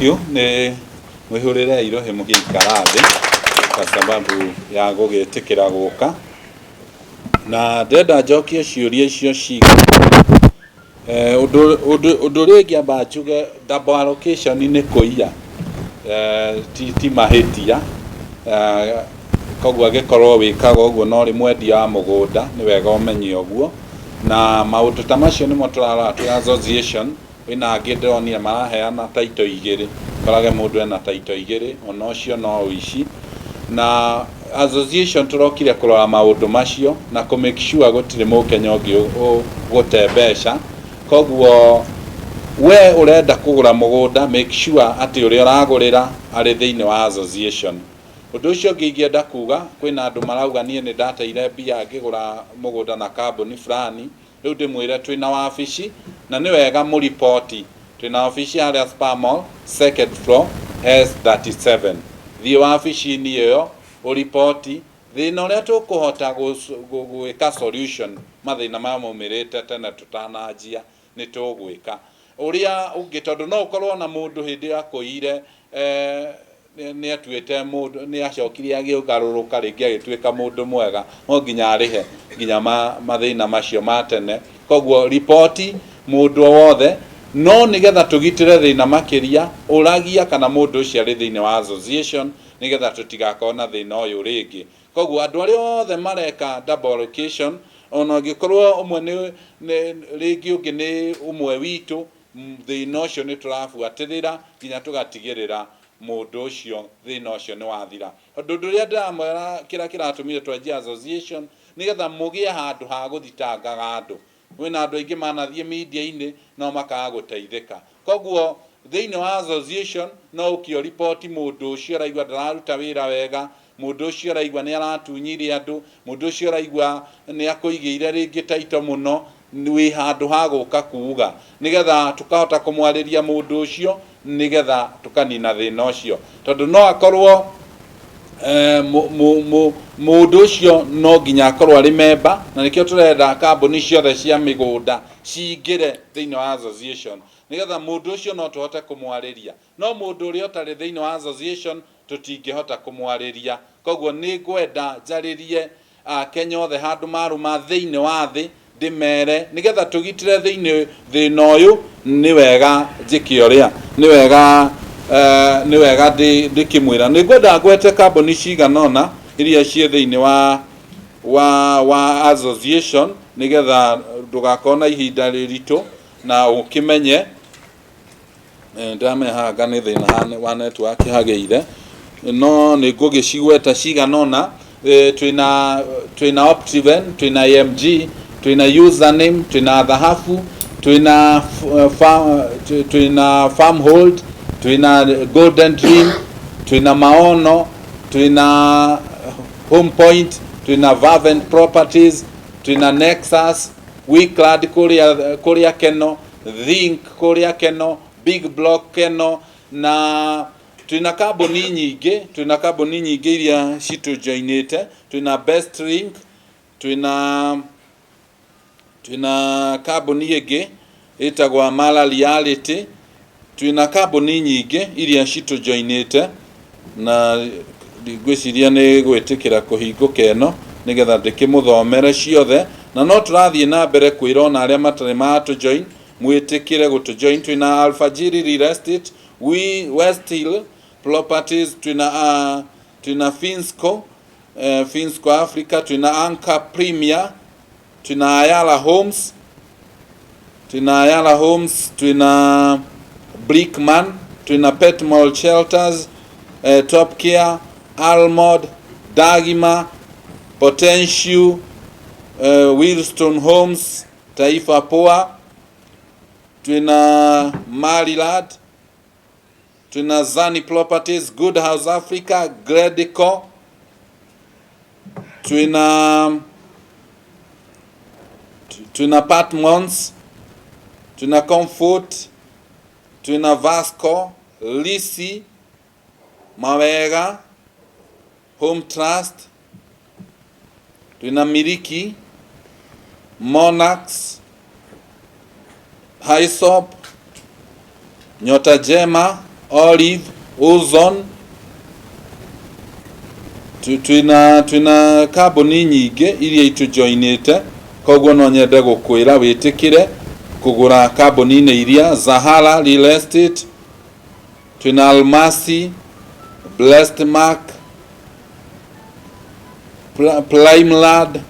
You nĩ mwĩhũrĩre irohe mũgĩikara thĩ kwa sababu ya gũgĩtĩkĩra gũka na ndĩrenda njokie ciũria icio ciga. Ũndũ ũrĩa ingĩamba njuge, double allocation nĩ kũiya, ti mahĩtia. Koguo angĩkorwo wĩkaga ũguo na ũrĩ mwendia wa mũgũnda, nĩ wega ũmenye ũguo. Na maũndũ ta macio nĩmo tũrarora twĩ association. Kwĩna angĩ ndĩronire maraheana title igĩrĩ, ũkorage mũndũ ena title igĩrĩ, ona ũcio no ũici. Na association tũrokire kũrora maũndũ macio na kũ make sure gũtirĩ mũkenya ũngĩ ũgũte mbeca. Koguo we ũrenda kũgũra mũgũnda, make sure atĩ ũrĩa ũragũrĩra arĩ thĩinĩ wa association. Ũndũ ũcio ũngĩ ingĩenda kuga, kwĩna andũ marauga niĩ nĩ ndateire mbia ngĩgũra mũgũnda na kambuni fulani. Rĩu ndĩmwĩre twĩna wabici na nĩ wega mũriboti. Twĩna wabici harĩa Spar Mall, second floor, S37. Thiĩ wabici-inĩ ĩyo ũriboti thĩna ũrĩa tũkũhota gwĩka solution mathĩna maya maumĩrĩte tene tũtananjia nĩ tũgwĩka. Ũrĩa ũngĩ tondũ no ũkorwo na mũndũ hĩndĩ ĩyo akũiyire nĩ atuĩte mũndũ, nĩ acokire agĩgarũrũka rĩngĩ agĩtuĩka mũndũ mwega, no nginya arĩhe nginya mathĩna macio ma tene. Koguo riboti mũndũ o wothe, no nĩgetha tũgitĩre thĩna makĩria, ũragia kana mũndũ ũcio arĩ thĩinĩ wa association, nĩgetha tũtigakorwo na thĩna ũyũ rĩngĩ. Koguo andũ arĩa othe mareka double allocation, ona ũngĩkorwo ũmwe nĩ rĩngĩ ũngĩ nĩ ũmwe witũ, thĩna ũcio nĩ tũrabuatĩrĩra nginya tũgatigĩrĩra mũndũ ũcio thĩna ũcio nĩ wathira. Tondũ ũndũ ũrĩa ndĩramwĩra kĩrĩa kĩratũmire twanjie association nĩgetha mũgĩe handũ ha gũthitangaga andũ. Kwĩna andũ aingĩ manathiĩ media-inĩ no makaga gũteithĩka. Koguo thĩinĩ wa association no ũke ũ report mũndũ ũcio ũraigua ndararuta wĩra wega, mũndũ ũcio ũraigua nĩ aratunyire andũ, mũndũ ũcio ũraigua nĩ akũigĩire rĩngĩ title mũno, wĩ handũ ha gũka kuga nĩgetha tũkahota kũmwarĩria mũndũ ũcio nĩgetha tũkanina thĩna ũcio. Tondũ no akorwo mũndũ ũcio no nginya akorwo arĩ member, na nĩkĩo tũrenda kambuni ciothe cia mĩgũnda cingĩre thĩinĩ wa association nĩgetha mũndũ ũcio no tũhote kũmwarĩria. No mũndũ ũrĩa ũtarĩ thĩinĩ wa association tũtingĩhota kũmwarĩria. Koguo nĩ ngwenda njarĩrie Akenya othe handũ marũma thĩinĩ wa thĩ, ndĩmere nĩgetha tũgitĩre thĩinĩ thĩna ũyũ, nĩ wega njĩke ũrĩa nĩ wega, nĩ wega ndĩkĩmwĩra. Nĩ ngwenda ngwete kambuni cigana ũna iria ciĩ thĩinĩ wa association nĩgetha ndũgakorwo na ihinda rĩritũ na ũkĩmenye. Ndĩramenya haha anga nĩ thĩna wa network hagĩire, no nĩ ngũgĩcigweta cigana ũna. Twĩna Optiven, twĩna AMG, twĩna Username, twĩna Dhahabu, twĩna Farmhold, twĩna Golden Dream, twĩna Maono, twĩna Home Point, twĩna Vavent Properties, twĩna Nexus, Wickland kũrĩa Keno, Think kũrĩa Keno, Big Block Keno, na twĩna kambuni nyingĩ, twĩna kambuni nyingĩ iria citũjoinĩte, twĩna Best Link, twĩna kambuni ĩngĩ ĩtagwo Mara Reality, twĩna kambuni nyingĩ iria citũjoinĩte na ngwĩciria nĩ gwĩtĩkĩra kũhingũka ĩno nĩgetha ndĩkĩmũthomere ciothe. Na no tũrathiĩ na mbere kwĩra ona arĩa matarĩ matũjoin mwĩtĩkĩre gũtũjoin. Twĩna Alfajiri Real Estate, we West Hill Properties, twĩna Finsco Africa, twĩna Anchor Premier, twĩna Ayala Homes, twĩna Brickman, twĩna Petmall Shelters, Top Care, Almod, Dagima, Potential, Wilstone Homes, Taifa Poa, twĩna Maryland, twĩna Zani Properties, Good House Africa, Gredico, twĩna Patmons, twĩna Comfort, twĩna Vasco, Lisi, Mawega, Home Trust, twĩna Miliki, Monarchs, Hyssop, Nyota Njema. Olive, Ozone, twĩna twĩna kambuni nyingĩ iria itũjoinĩte. Koguo no nyende gũkwĩra wĩtĩkĩre kũgũra kambuni-inĩ iria Zahara Real Estate, twĩna Almasi, Blessed Mark, Primeland,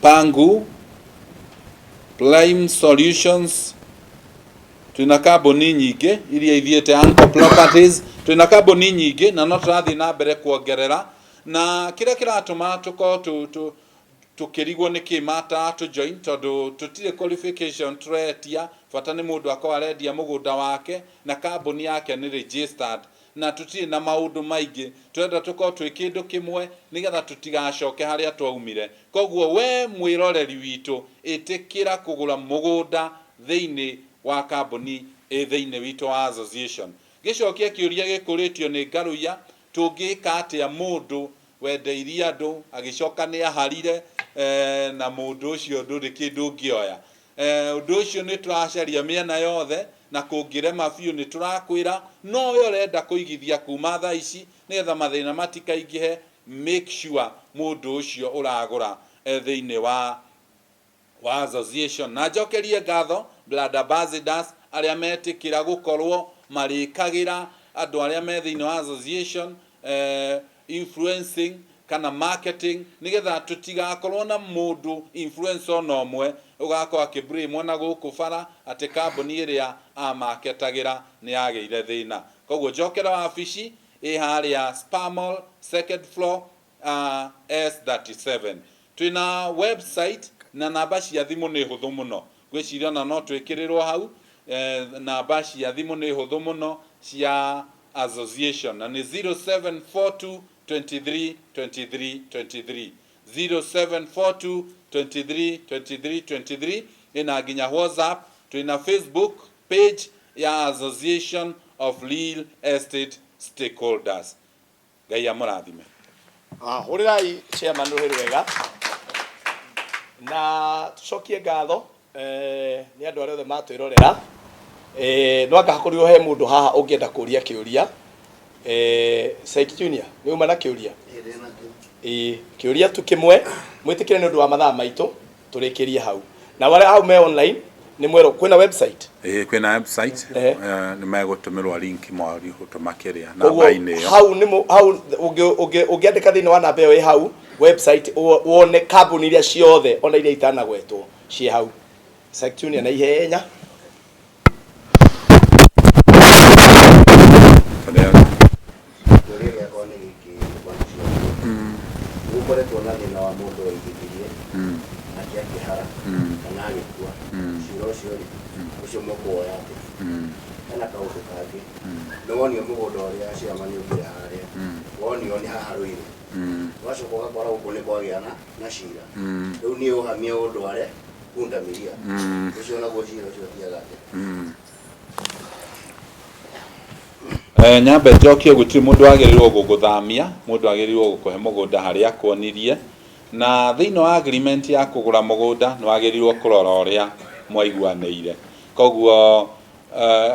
Pangu, Prime Solutions. Twĩna kambuni nyingĩ iria ithiĩte, Anchor Properties, twĩna kambuni nyingĩ na no tũrathiĩ na mbere kuongerera. Na kĩrĩa kĩratũma tũkorwo tũkĩrigwo nĩkĩ mata tũ join, tondũ tũtirĩ qualification tũretia. Bata nĩ mũndũ akorwo arendia mũgũnda wake na kambuni yake nĩ registered, na tũtirĩ na maũndũ maingĩ. Tũrenda tũkorwo twĩ kĩndũ kĩmwe nĩgetha tũtigacoke harĩa twaumire. Koguo we mwĩroreri witũ, ĩtĩkĩra kũgũra mũgũnda thĩinĩ wa kambuni ĩ thĩinĩ witũ wa association. Gĩcokia kĩũria gĩkũrĩtio nĩ Ngaruiya, tũngĩka atĩa mũndũ wendeirie andũ agĩcoka nĩ aharire na mũndũ ũcio ndũrĩ kĩndũ ũngĩoya? Ũndũ ũcio nĩ tũracaria mĩena yothe, na kũngĩrema biũ nĩ tũrakwĩra. No we ũrenda kũigithia kuma thaa ici nĩgetha mathĩna matikaingĩhe, make sure mũndũ ũcio ũragũra e thĩinĩ wa association. Na njokerie ngatho brand ambassadors arĩa metĩkĩra gũkorwo marĩkagĩra andũ arĩa me thĩinĩ wa association influencing kana marketing, nĩgetha tũtigakorwo na mũndũ influencer ona ũmwe ũgakorwo akĩblame na gũkũ bara atĩ kambuni ĩrĩa amaketagĩra nĩ yagĩire thĩna. Koguo njokera wabici ĩ harĩa Spar Mall, second floor, S37. Twĩna website na namba cia thimũ nĩ hũthũ mũno. Ngwĩciria ona no twĩkĩrĩrwo hau. Namba cia thimũ nĩ hũthũ mũno cia association, na nĩ 0742 23 23 23, 0742 23 23 23. Ĩna nginya WhatsApp. Twĩna Facebook page ya Association of Real Estate Stakeholders. Ngai amũrathime. Ah, hũrĩrai chairman rũhĩ rwega na tũcokie ngatho nĩ andũ arĩa othe matwĩrorera. No anga hakorirwo he mũndũ haha ũngĩenda kũria kĩũria. Saiki Junior, nĩ uma na kĩũria? Ĩĩ, kĩũria tu kĩmwe mwĩtĩkĩre nĩ ũndũ wa mathaa maitũ, tũrĩkĩrie hau. Na arĩa hau me online nĩ mwerwo kwĩna website. Ĩĩ, kwĩna website. Nĩ megũtũmĩrwo link mwari gũtũma kĩrĩa Koguo namba-inĩ ĩyo. Hau nĩ hau ũngĩandĩka thĩinĩ wa namba ĩyo ĩ hau website, wone kambuni iria ciothe ona iria itanagwetwo ciĩ hau. Saik Junior, na ihenya. Kĩũria gĩakwa nĩ gĩkĩ, bwana Ciongo. Nĩ gũkoretwo na thĩna wa mũndũ waigithirie nake akĩhara kana agĩkua. Cira ũcio rĩ, ũcio mũkũwoya atĩa? Hena kaũndũ kangĩ. Nĩ wonio mũgũnda ũrĩa chairman augire harĩa, wonio nĩ haha Rũirũ. Ũgacoka ũgakora gũkũ nĩ kwagĩa na cira. Rĩu niĩ ũhamie ũndware pundamilia. Ũcio naguo cira ũcio ũthiaga atĩa? Nyambe njokie, gũtirĩ mũndũ wagĩrĩirwo gũgũthamia. Mũndũ agĩrĩirwo gũkũhe mũgũnda harĩa akuonirie, na thĩinĩ wa agreement ya kũgũra mũgũnda nĩ wagĩrĩirwo kũrora ũrĩa mwaiguanĩire. Koguo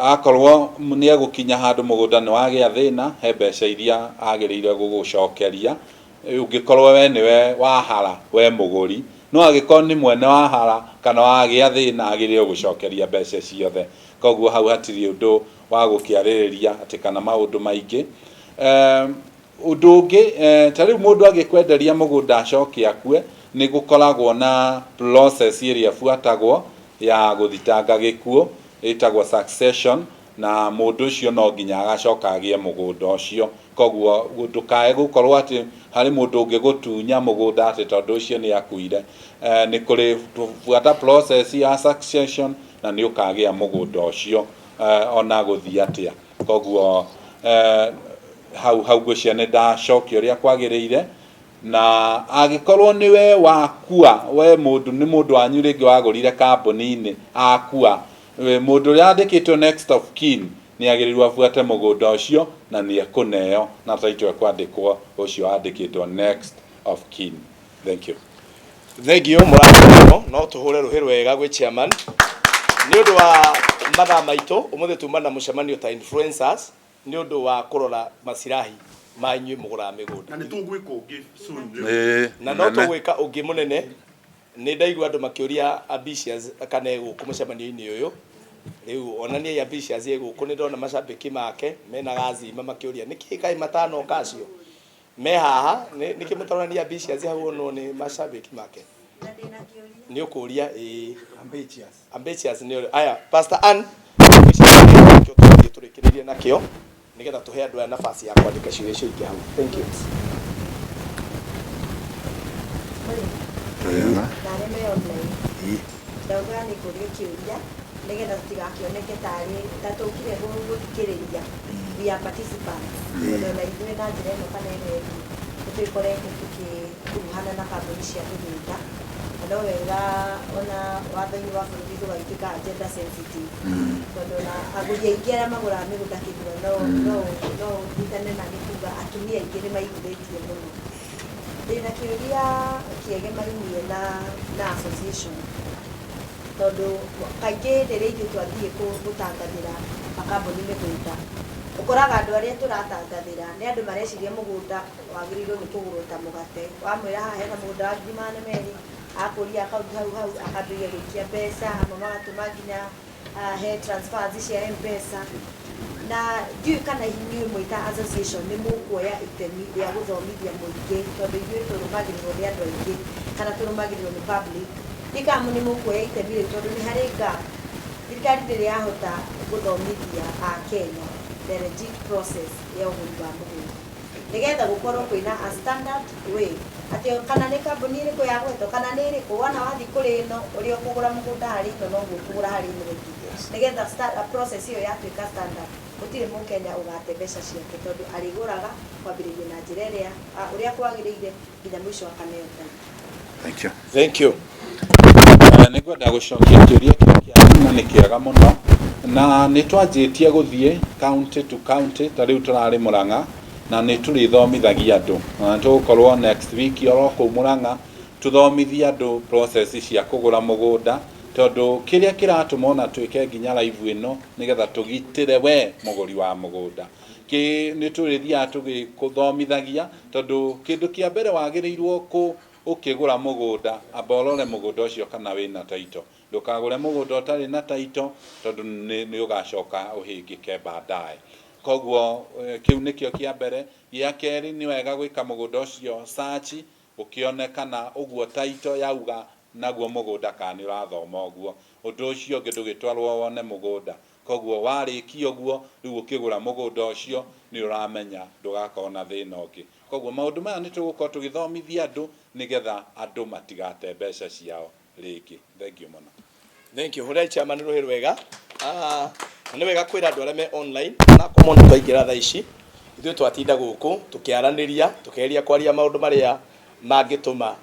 akorwo nĩ egũkinya handũ mũgũnda nĩ wagĩa thĩna, he mbeca iria agĩrĩire gũgũcokeria ũngĩkorwo we nĩwe wahara we mũgũri. No angĩkorwo nĩ mwene wahara kana wagĩa thĩna, agĩrĩire gũcokeria mbeca ciothe. Koguo hau hatirĩ ũndũ wa gũkĩarĩrĩria atĩ kana maũndũ maingĩ. Ũndũ ũngĩ, ta rĩu mũndũ agĩkwenderia mũgũnda acoke akue, nĩ gũkoragwo na process ĩrĩa ĩbuatagwo ya gũthitanga gĩkuũ, ĩtagwo succession, na mũndũ ũcio no nginya agacoka agĩe mũgũnda ũcio. Koguo ndũkae gũkorwo atĩ harĩ mũndũ ũngĩgũtunya mũgũnda atĩ tondũ ũcio nĩ akuire. Nĩ kũrĩ buata process ya succession na nĩ ũkagĩa mũgũnda ũcio ona gũthiĩ atĩa. Koguo hau hau ngwĩciria nĩ ndacokia ũrĩa kwagĩrĩire. Na angĩkorwo nĩwe wakua, we mũndũ nĩ mũndũ wanyu rĩngĩ wagũrire kambuni-inĩ akua, mũndũ ũrĩa andĩkĩtwo next of kin nĩ agĩrĩirwo abuate mũgũnda ũcio na nĩ ekũneo na title ĩkwandĩkwo ũcio andĩkĩtwo next of kin. Thank you. Thank you mũrathi mũno. No tũhũre rũhĩ rwega gwĩ chairman nĩ ũndũ wa Mathaa maitũ ũmũthĩ tuma na mũcemanio ta influencers nĩ ũndũ wa kũrora macirahi ma inyuĩ mũgũraga mĩgũnda. Na nĩ tũgwĩka ũngĩ soon. Ĩĩ, Na no mũnene. Tũgwĩka ũngĩ mũnene. Nĩ ndaigua andũ makĩũria Ambitious kana e gũkũ mũcemanio-inĩ ũyũ. Rĩu onaniai Ambitious e gũkũ. Nĩ ndona macambĩki make mena gacima makĩũria nĩkĩ kaĩ matanoka acio me haha. Nĩkĩ mũtaronania Ambitious hau onwo nĩ macambĩki make? Na ndĩna kĩũria. Nĩ ũkũria, ĩĩ. Ambitious. Ambitious nĩ ũrĩ aya. Pastor Ann, ngwĩciria tũthiĩ tũrĩkĩrĩrie nakĩo nĩgetha tũhe andũ aya nafasi ya kwandĩka ciũria icio ingĩ hau. Thank you. Wega. Na arĩa me online, ndauga nĩ ngũrie kĩũria nĩgetha tũtigakĩoneke tarĩ ta tũkire gũthikĩrĩria. We are participants, tondũ ona ithuĩ na njĩra ĩmwe kana ĩrĩa ĩngĩ nĩ tũgĩkoretwo tũgĩkuruhana na kambuni cia mĩgũnda, na no wega ona watho-inĩ wa bũrũri tũgagĩtuĩka gender sensitive, tondũ ona agũri aingĩ arĩa magũraga mĩgũnda kĩgũra no ũnyitane na nĩ kuga atumia aingĩ nĩ maiguithĩtie mũno. Ndĩna kĩũria kĩegemainie na association, tondũ kaingĩ rĩrĩa ithuĩ twathiĩ gũtangathĩra makambuni mĩgũnda, ũkoraga andũ arĩa tũratangathĩra nĩ andũ mareciria mũgũnda wagĩrĩirwo nĩ kũgũrwo ta mũgate. Wamwĩra haha hena mũgũnda wa 200,000, akũria akaunti hau hau, akambĩrĩria gũikia mbeca, amwe magatũma nginya he transfers cia M-Pesa. Na ndiũĩ kana inyuĩ mwĩ ta association nĩ mũkuoya itemi rĩa gũthomithia mũingĩ, tondũ ithuĩ tũrũmagĩrĩrwo nĩ andũ aingĩ kana tũrũmagĩrĩrwo nĩ public. Ndiũĩ kana nĩ mũkuoya itemi rĩu, tondũ nĩ harĩ gap. Thirikari ndĩrĩ yahota gũthomithia Akenya the legit process ya ũgũri wa mũgũnda, nĩgetha gũkorwo kwĩna a standard way, atĩ kana nĩ kambuni ĩrĩkũ ya gwetwo kana nĩ ĩrĩkũ, wona wathiĩ kũrĩ ĩno, ũrĩa ũkũgũra mũgũnda harĩ ĩno noguo ũkũgũra harĩ ĩno ĩngĩ, nĩgetha process ĩyo yatuĩka standard, gũtirĩ mũkenya ũgate mbeca ciake, tondũ arĩgũraga kwambĩrĩria na njĩra ĩrĩa ũrĩa kwagĩrĩire nginya mũico akaneo title. Thank you. Thank you. Nĩ ngwenda gũcokia kĩũria kĩu kĩa na nĩ kĩega mũno, na nĩ twanjĩtie gũthiĩ county to county. Ta rĩu tũrarĩ Mũrang'a na nĩ tũrĩthomithagia andũ, na nĩ tũgũkorwo next week oro kũu Mũrang'a tũthomithie andũ process cia kũgũra mũgũnda, tondũ kĩrĩa kĩratũma ona twĩke nginya live ĩno nĩgetha tũgitĩre we mũgũri wa mũgũnda. Kĩ nĩ tũrĩthiaga tũgĩkũthomithagia, tondũ kĩndũ kĩa mbere wagĩrĩirwo kũ ũkĩgũra mũgũnda, amba ũrore mũgũnda ũcio kana wĩna title. Ndũkagũre mũgũnda ũtarĩ na title, tondũ nĩ ũgacoka ũhĩngĩke baadaye. Koguo kĩu nĩkĩo kĩa mbere. Gĩa kerĩ, nĩ wega gwĩka mũgũnda ũcio search, ũkĩone kana ũguo title yauga naguo mũgũnda kana nĩ ũrathoma ũguo. Ũndũ ũcio ũngĩ, ndũgĩtwarwo wone mũgũnda. Koguo warĩkia ũguo, rĩu ũkĩgũra mũgũnda ũcio nĩ ũramenya ndũgakorwo na thĩna ũngĩ. Koguo maũndũ maya nĩ tũgũkorwo tũgĩthomithia andũ nĩgetha andũ matigate mbeca ciao rĩngĩ. Thank you mũno. Thank you. Hũrai chairman rũhĩ rwega. Na nĩ wega kwĩra andũ arĩa me online na komona twaingĩra thaa ici, ithuĩ twatinda gũkũ tũkĩaranĩria, tũkĩgeria kwaria maũndũ marĩa mangĩtũma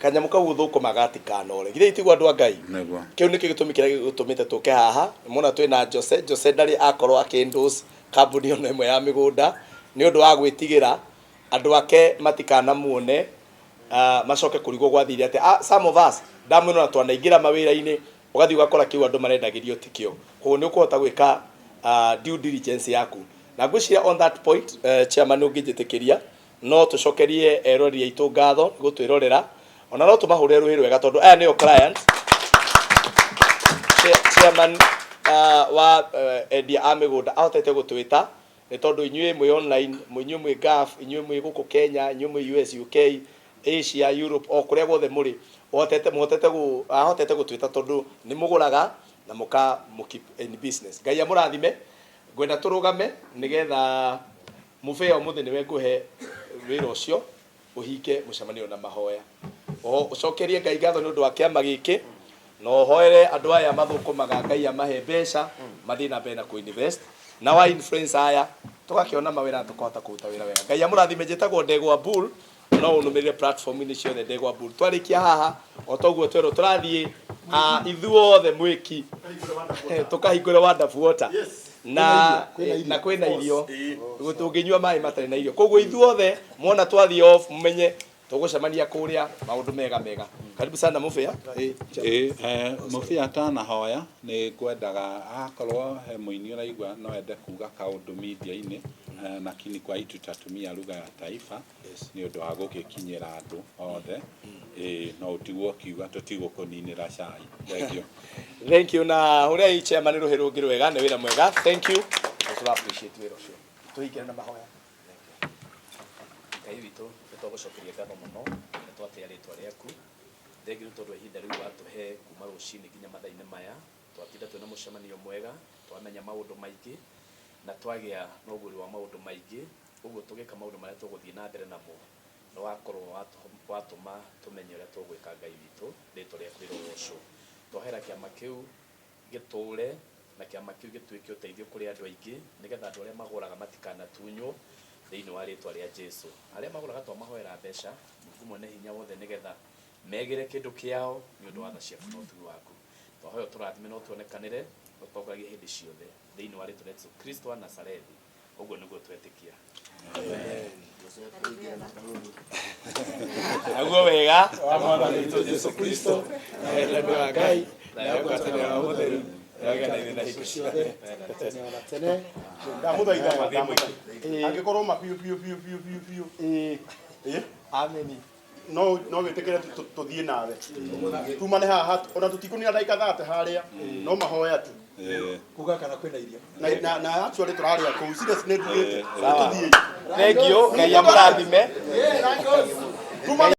kanyamũ kau ũthũkũma gatikanore. Githĩ itiguo, andũ a Ngai? Nĩguo. Kĩu nĩkĩo gĩtũmi kĩrĩa gĩtũmĩte tũke haha. Mona twĩna Jose. Jose ndarĩ akorwo akĩ-endorse kambuni ona ĩmwe ya mĩgũnda nĩ ũndũ wa gwĩtigĩra andũ ake matikanamuone, macoke kũrigwo gwathire atĩa. Some of us ndamwĩra ona twanaingĩra mawĩra-inĩ, ũgathiĩ ũgakora kĩu andũ marendagĩrio tikĩo. Koguo nĩ ũkũhota gwĩka due diligence yaku. Na ngwĩciria on that point, chairman, ũngĩnjĩtĩkĩria no tũcokerie eroreri aitũ ngatho nĩ gũtwĩrorera, ona no tũmahũrĩre rũhĩ rwega, tondũ aya nĩo clients. Chairman wa endia a mĩgũnda ahotete gũtwĩta nĩ tondũ inyuĩ mwĩ online, inyuĩ mwĩ Gulf, inyuĩ mwĩ gũkũ Kenya, inyuĩ mwĩ US, UK, Asia, Europe, o kũrĩa guothe mũrĩ, ũhotete mũhotete gũ ahotete gũtwĩta tondũ nĩ mũgũraga na mũka mũ keep in business. Ngai amũrathime. Ngwenda tũrũgame nĩgetha mũbĩa ũmũthĩ nĩwe ngũhe wĩra ũcio ũhinge mũcemanio na mahoya. Oho ũcokerie Ngai ngatho nĩ ũndũ wa kĩama gĩkĩ, na ũhoere andũ aya mathũkũmaga Ngai amahe mbeca mathiĩ na mbere na kũ-invest, na wa influencer aya tũgakĩona mawĩra na tũkahota kũruta wĩra wega. Ngai amũrathime. Njĩtagwo Ndegwa Bull, no ũnũmĩrĩre platform-inĩ ciothe Ndegwa Bull. Twarĩkia haha o toguo twerwo tũrathiĩ ithuothe mwĩki tũkahingũre Wonderful Water na kwĩna irio, tũngĩnyua maĩ matarĩ na irio. Koguo ithuothe mwona twathiĩ off, mũmenye. Tũgũcemania kũrĩa maũndũ mega mega. Karibu sana Mũbĩa. Ĩĩ, Mũbĩa atanahoya nĩ ngwendaga akorwo he mũini ũraigua no ende kuga kaũndũ media-inĩ, lakini kwa hii tutatumia lugha ya taifa nĩ ũndũ wa gũgĩkinyĩra andũ othe. Ĩĩ, no ũtigwo ũkiuga tũtigũkũninĩra cai. Thank you. Thank you na hũrĩai chairman rũhĩ rũngĩ rwega, nĩ wĩra mwega. Thank you. Nĩ tũra appreciate wĩra ũcio. Tũhingĩre na mahoya. Ngai witũ, nĩ twagũcokeria ngatho mũno, nĩ twatĩa rĩtwa rĩaku. Thengiũ nĩ tondũ wa ihinda rĩu watũhe kuma rũcinĩ nginya mathaa-inĩ maya. Twatinda twĩna mũcemanio mwega, twamenya maũndũ maingĩ na twagĩa na ũguũrio wa maũndũ maingĩ. Ũguo tũgĩka maũndũ marĩa tũgũthiĩ na mbere namo, nĩ wakorwo watũma tũmenye ũrĩa tũgwĩka. Ngai witũ, rĩtwa rĩaku rĩrogocwo. Twahera kĩama kĩu gĩtũre na kĩama kĩu gĩtuĩke ũteithio kũrĩ andũ aingĩ, nĩgetha andũ arĩa magũraga matikanatunywo thĩinĩ wa rĩtwa rĩa Jesu. Arĩa magũraga twamahoera mbeca, Mungu mwene hinya wothe, nĩgetha megĩre kĩndũ kĩao nĩ ũndũ wa tha ciaku na ũtugi waku. Twahoya ũtũrathime na ũtuonekanĩre, ũtongoragie hĩndĩ ciothe thĩinĩ wa rĩtwa rĩa Jesu Kristo wa Nazarethi. Ũguo nĩguo twetĩkia. Naguo wega wa Mwathani witũ Jesu Kristo na wendani wa Ngai na ngwatanĩro ya Mũtheru ĩrogĩa na ithuĩ na hingo ciothe, tene ona tene. Ndamũthaitha, ndamũthaitha, angĩkorwo ma biũ biũ biũ biũ biũ biũ. Ĩĩ. Ameni. No wĩtĩkĩre tũthiĩ nawe, tumane haha, ona tũtikũnina ndagĩka 30 harĩa, no mahoya tu. Kuga kana kwĩna irio. Na actually tũrarĩa kũu, serious, nĩ ndugĩte tũthiĩ. Thank you. Ngai amũrathime. Tumane.